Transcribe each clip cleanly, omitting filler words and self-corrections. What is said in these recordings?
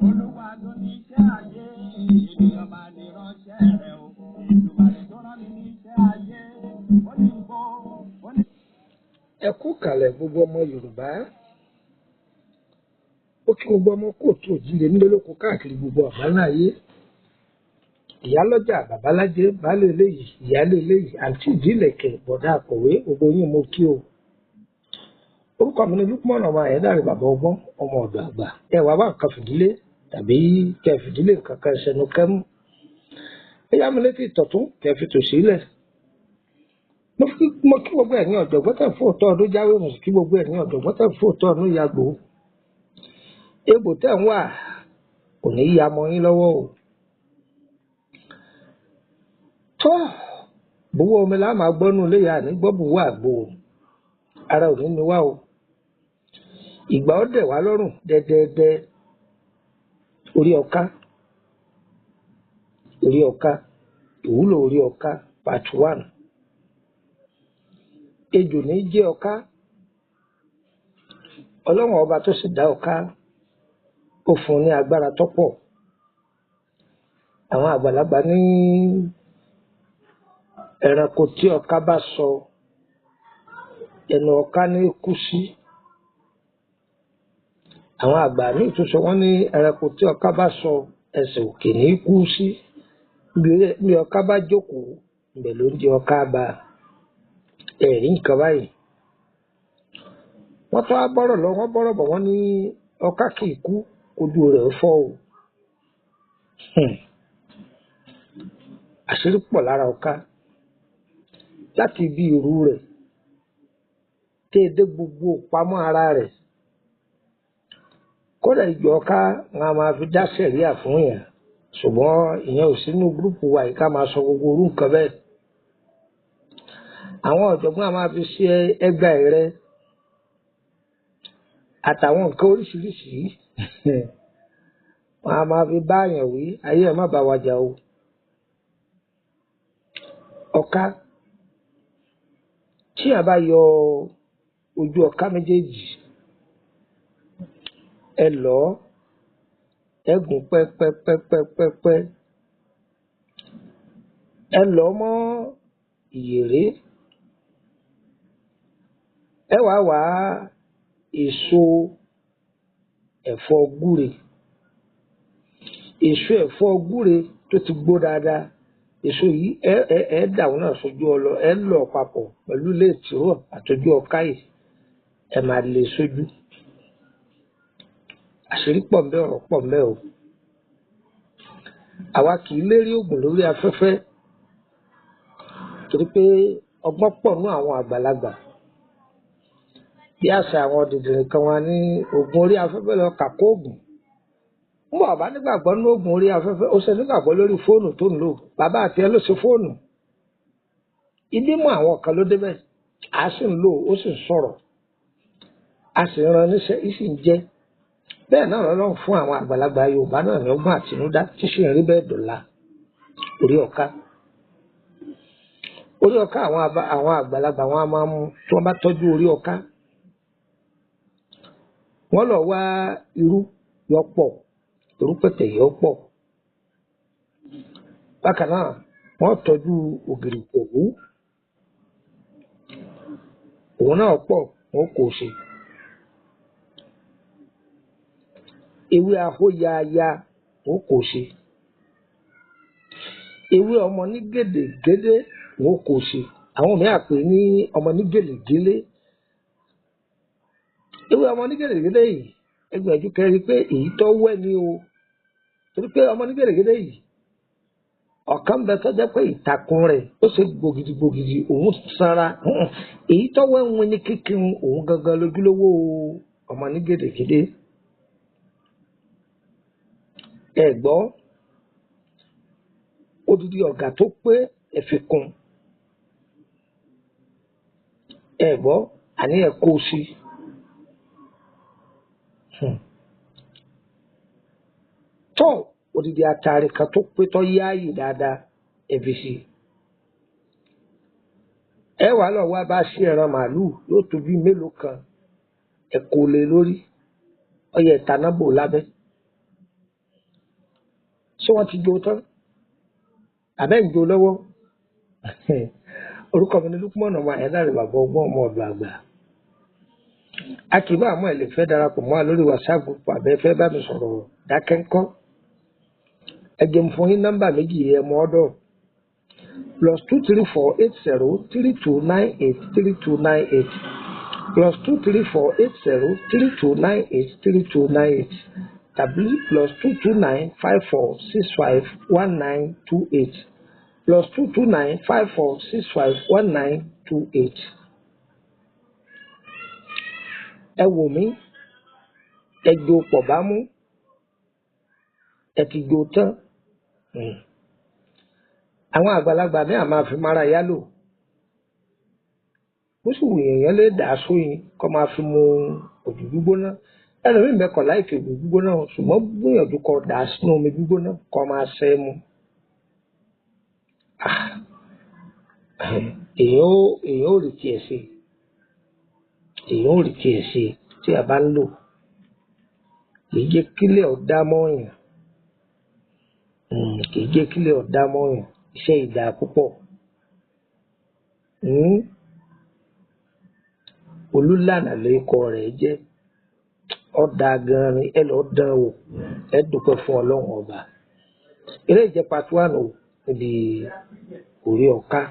Olúwa ló ní iṣẹ́ ayé, ènìyàn máa lè ránṣẹ́ rẹ̀ o. Èdùmàrè tó rán mi ní iṣẹ́ ayé, ó ní ń bọ̀, ó ní. Ẹ kú kàlẹ̀ gbogbo ọmọ Yorùbá. Ó kí gbogbo ọmọ kóòtù òjíire nílé lóko káàkiri gbogbo àgbáńlá ayé. Ìyálọ́jà, babalájé, baálé eléyìí, ìyálé eléyìí, àǹtí ìdílẹ̀kẹ̀, bọ̀dá akọ̀wé, gbogbo yín mo kí o. Orúkọ mi ni Lukman ọmọ Ayédáre, bàbá ọgbọ́n, ọmọ ọ̀dọ̀ àgbà. Ẹ wàá wá nǹkan fìdílé tàbí kẹ fìdílé nǹkan kan ṣẹnu kẹ́mú. Ẹ yá mi létí ìtọ̀tún kẹ fi tòsí lẹ̀. Mo kí gbogbo ẹ̀yin ọ̀jọ̀gbọ́n tẹ̀ fún òótọ́ ọdún jáwé, mo sì kí gbogbo ẹ̀yin ọ̀jọ̀gbọ́n tẹ̀ fún òótọ́ ọdún yàgbó. Egbò tẹ̀ ń wà kò ní í ya mọ́ yín lọ́wọ́ o. Tó bùwọ́ omi la máa gbọ́nú ilé yà ní gbọ́ bùwọ́ àgbo o. Ara ò ní ni wá o. Ìgbà ó dẹ̀ wá lọ́rùn dẹ́dẹ́dẹ́. Orí ọká, orí ọká, ìwúlò orí ọká part one. Ejò ní í jẹ́ ọká. Ọlọ́run ọba tó sì dá ọká, ó fún un ní agbára tó pọ̀. Àwọn àgbàlagbà ní ẹranko tí ọká bá sọ, ẹnu ọká ní kú sí. Àwọn àgbà míì tún sọ, wọ́n ní ẹranko tí ọká bá sọ, ẹsẹ̀ òkè ní kú sí. Bí ọká bá jókòó, ibẹ̀ ló ń jẹ ọká bá. Ẹ̀rí nǹkan báyìí. Wọ́n tún á bọ́rọ̀ lọ, wọ́n bọ́rọ̀ bọ̀, wọ́n ní ọká kì í kú, ojú rẹ̀ fọ́ o. Àṣírí pọ̀ lára ọká. Láti ibi ìrù rẹ̀ tẹ́ ẹ dé gbogbo pamọ́ ara rẹ̀. Kódà ìjọ ọká wọn a máa fi dá sẹ̀ríà fún yàn. Ṣùgbọ́n ìyẹn ò sínú gúrúùpù wa yìí ká máa sọ gbogbo orú nǹkan bẹ́ẹ̀. Àwọn ọ̀jọ̀gbọ́n a máa fi ṣe ẹgbà ẹ̀rẹ́ àtàwọn nǹkan oríṣiríṣi. Wọn a máa fi bá àyàn wí, ayé ẹ̀ má bá wa jà o. Ọká, tí a bá yọ ojú ọká méjèèjì, ẹ lọ̀ ọ́, ẹ gùn pẹ́pẹ́pẹ́pẹ́pẹ́. Ẹ lọ̀ ọ́ mọ́ ìyèré. Ẹ wá wá èso ẹ̀fọ́ gúre. Èso ẹ̀fọ́ gúre tó ti gbó dáadáa. Èso yìí ẹ ẹ ẹ dà wọ́n náà sójú ọlọ, ẹ lọ̀ papọ̀ pẹ̀lú ilé ìtìrọ̀ àtọjú ọká yìí. Ẹ máa lè sójú. Àṣírí pọ̀ ńbẹ̀, ọ̀rọ̀ pọ̀ ńbẹ̀ o. Àwa kì í lérí ògùn lórí afẹ́fẹ́ torí pé ọgbọ́n pọ̀ nú àwọn àgbàlagbà. Bí àṣà àwọn dìndìnrìn kan wá ní ògùn orí afẹ́fẹ́ lọ kàkó ògùn. Ń bọ̀ bá nígbàgbọ́ nínú ògùn orí afẹ́fẹ́, ó ṣe nígbàgbọ́ lórí fóònù tó ń lò. Bàbá àti ẹ ló ṣe fóònù. Ibi mú àwọn kan ló débẹ̀. A sì ń lò ó sì ń sọ̀rọ̀. A sì ń ran níṣẹ́, í sì ń jẹ́. Bẹ́ẹ̀ náà lọ́lọ́run fún àwọn àgbàlagbà Yorùbá náà ní ọgbọ́n àtinúdá tí sì ń rí bẹ́ẹ̀ dọ̀la. Orí ọká. Orí ọká àwọn àgbàlagbà wọn a máa mú tí wọ́n bá tọ́jú orí ọká. Wọ́n lọ wá irú yọ pọ̀, irú pẹ̀tẹ̀ yọ pọ̀. Bákan náà, wọ́n tọ́jú ògìrì pẹ̀lú. Òun náà pọ̀, wọ́n kò ṣe. Ewé ahóyaya wọ́n kò ṣe. Ewé ọmọ ní gèdègédé wọ́n kò ṣe. Àwọn mìíràn pè ní ọmọ ní gèlègélé. Ewé ọmọ ní gèlègélé yìí, ẹ gbìyànjú kẹ́ rí pé èyí tó wẹ́ ni o. Torí pé ọmọ ní gèlègélé yìí, ọ̀kan bẹ tó jẹ́ pé ìtàkùn rẹ̀ ó ṣe gbògidìgbògidì, òun sanra. Èyí tó wẹ́ ń win ní kíkiri, òun gangan lójúlówó ọmọ ní gèdègédé. Ẹ gbọ́, odidi ọ̀gá tó pé ẹ fi kún. Ẹ gbọ́, àní ẹ kó o sí. Tó odidi atare kan tó pé tó yáàyè dáadáa ẹ fi sí. Ẹ wàá lọ wá bá sí ẹran màálù yóò tó bí mélòó kan. Ẹ kó lé lórí, ọyẹ ìtaná bò lábẹ́. Ṣé wọ́n ti jó tán? Àbẹ́ ń jó lọ́wọ́? Orúkọ mi ni Lukman ọmọ Àyándárè, bàbá ọgbọ́n ọmọ ọ̀dọ̀ àgbà. A kì í bá àmọ́ ẹ̀ lè fẹ́ darapọ̀ mọ́ wa lórí WhatsApp group àbẹ́ fẹ́ bá mi sọ̀rọ̀ dákẹ́ńkọ́. Ẹ jẹ́ n fún yín nọ́mbà méjì yẹn mọ́ ọ́dọ̀: +234 80 3298 3298, +234 80 3298 3298, tàbí +229 5465 1928, +229 5465 1928. Ẹ wò mí, ẹ jó pọ̀ bá mú, ẹ ti jó tán. Àwọn àgbàlagbà ní àmà fi mára yálò. Bó sì wù èèyàn lè dà á sóyin kó máa fi mu ògì gbígbóná. Ẹlòmíì mẹ́kọ̀ọ́ láìkè ògì gbígbóná, ṣùgbọ́n gbìyànjú kó dà á sínú omi gbígbóná kó máa ṣẹ́ mu. Èèyàn ò rí tiẹ̀ ṣe. Èèyàn ò rí tiẹ̀ ṣe tí a bá ń lò. Kì í jẹ́ kílẹ̀ ó dá mọ́yàn. Kì í jẹ́ kílẹ̀ ó dá mọ́yàn. Iṣẹ́ ìdá púpọ̀. Olúlànà lórúkọ rẹ̀ jẹ́. Ó dáa gan-an ni, ẹ lọ́ọ́ dán wò. Ẹ dúpẹ́ fún Ọlọ́run ọba. Eléyìí jẹ́ part one o níbi orí ọ̀ka.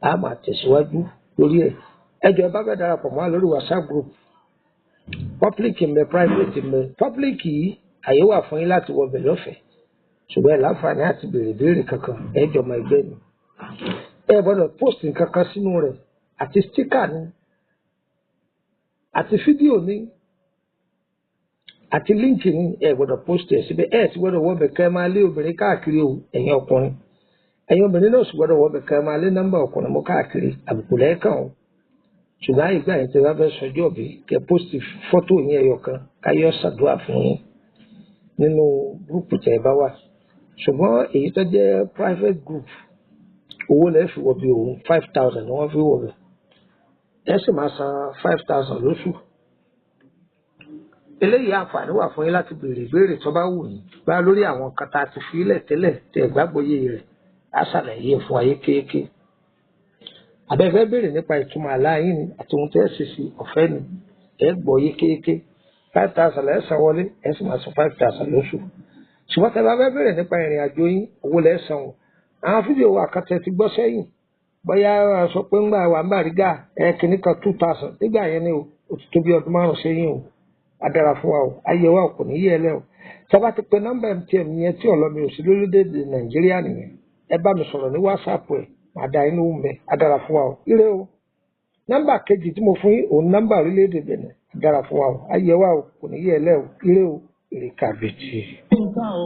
A máa tẹ̀síwájú lórí ẹ̀. Ẹ jọ̀ọ́, ẹ bá fẹ́ darapọ̀ mọ́ wa lórí WhatsApp group. Public ń bẹ, private ń bẹ. Public yìí, àyè wà fún yín láti wọ bẹ̀ lọ́fẹ̀ẹ́. Ṣùgbọ́n ẹ láǹfààní àti béèrè béèrè kankan, ẹ jọmọ ẹgbẹ́ ni. Ẹ gbọ́dọ̀ post nǹkan kan sínú rẹ̀, àti sticker ni, àti fídíò ni, àti link ni, ẹ gbọ́dọ̀ post ẹ̀ síbẹ̀. Ẹ sì gbọ́dọ̀ wọ bẹ̀ kẹ́ ẹ máa lé obìnrin káàkiri o, ẹ̀yin ọkùnrin. Ẹ̀yin obìnrin náà sì gbọ́dọ̀ wọ bẹ̀ kẹ́ ẹ máa lé nọ́mbà ọkùnrin mú káàkiri, àbùkù lẹ́ẹ̀kan o. Ṣùgbọ́n àyè gbà yín tí ẹ bá fẹ́ sọjọ́ bí, kẹ́ post fọ́tò yín ẹyọ kan, káyọ̀ ṣàdúrà fún yín nínú group tẹ́ ẹ bá wà. Ṣùgbọ́n èyí tó jẹ́ private group, owó lẹ́ fi wọ bí òun, 5,000 ni wọ́n fi wọ bẹ̀. Ẹ sì máa san 5,000 lóṣù. Eléyìí àǹfààní wà fún yín láti béèrè ìbéèrè tó bá wù yín bá lórí àwọn nǹkan tá a ti fi lẹ̀ tẹ́lẹ̀ tẹ́ ẹ gbàgbọ́ yé rẹ̀, á ṣàlàyé fún wa yékéyéké. Àbẹ́ fẹ́ béèrè nípa ìtumọ̀ àlá yín ni àti ohun tẹ́ ẹ ṣe sí, ọ̀fẹ́ ni, ẹ gbọ́ yékéyéké. 5,000 lẹ́ san wọlé, ẹ sì máa san 5,000 lóṣù. Ṣùgbọ́n tẹ́ bá fẹ́ béèrè nípa ìrìn àjò yín, owó lẹ́ san o. Àwọn fídíò wa kan tẹ́ ti gbọ́ sẹ́yìn, bóyá a sọ pé ńgbà wà ń Bàrígà ẹ kìíní kan 2,000 nígbà yẹn ni o, ó ti tó bí ọdún 5 sẹ́yìn o. A dára fún wa o, ayé wa kò ní yé ẹ lẹ́ o. Tí a bá ti pe nọ́mbà MTN yẹn tí ọ̀lọ́mi ò sí lórílẹ̀‐èdè Nàìjíríà nìyẹn, ẹ bá mi sọ̀rọ̀ ní WhatsApp ẹ̀, màá dá inú mẹ́. A dára fún wa o, ire o. Nọ́mbà kejì tí mo fún yín òun nọ́mbà orílẹ̀-èdè Benin. A dára fún wa o, ayé wa o, kò ní yé ẹ lẹ́ o, ire o, ire kàbìtì. Nǹkan o,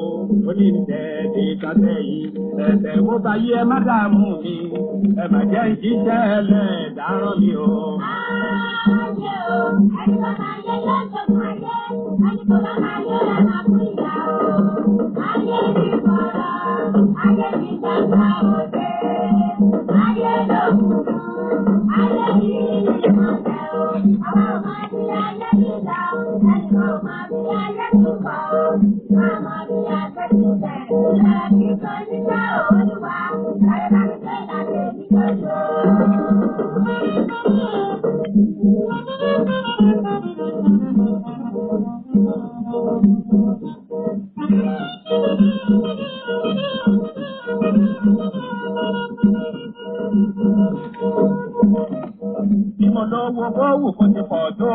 ó ní tẹ̀lé kàtẹ́ yìí, ẹ̀sẹ̀ wo bá yí ẹ má dààmú mi, ẹ má jẹ́ ìṣiṣẹ́ ẹlẹ́dàárọ̀ mi o. Ayé o, ẹni tó máa yẹ yóò ṣokùn ayé, ẹni tó bá máa yẹ á máa kú ìyà o. Ayé mi kọ̀rọ̀, ayé mi gbàgbà òde, ayé lòkùnkùn, ayé yìí ni mọ̀lẹ́ o. Àwa ò mọ bí ayé ti lọ, ẹnì kan ò mọ bí ayé ti bọ̀ o. Àmọ́ bí ayé ti bẹ̀, ìlẹ̀ kíkan níṣẹ́ Olúwa, sáré bá mi gbé ìlànà èmi lójú. Bí mo lówó kó wù kó ti pọ̀ tó.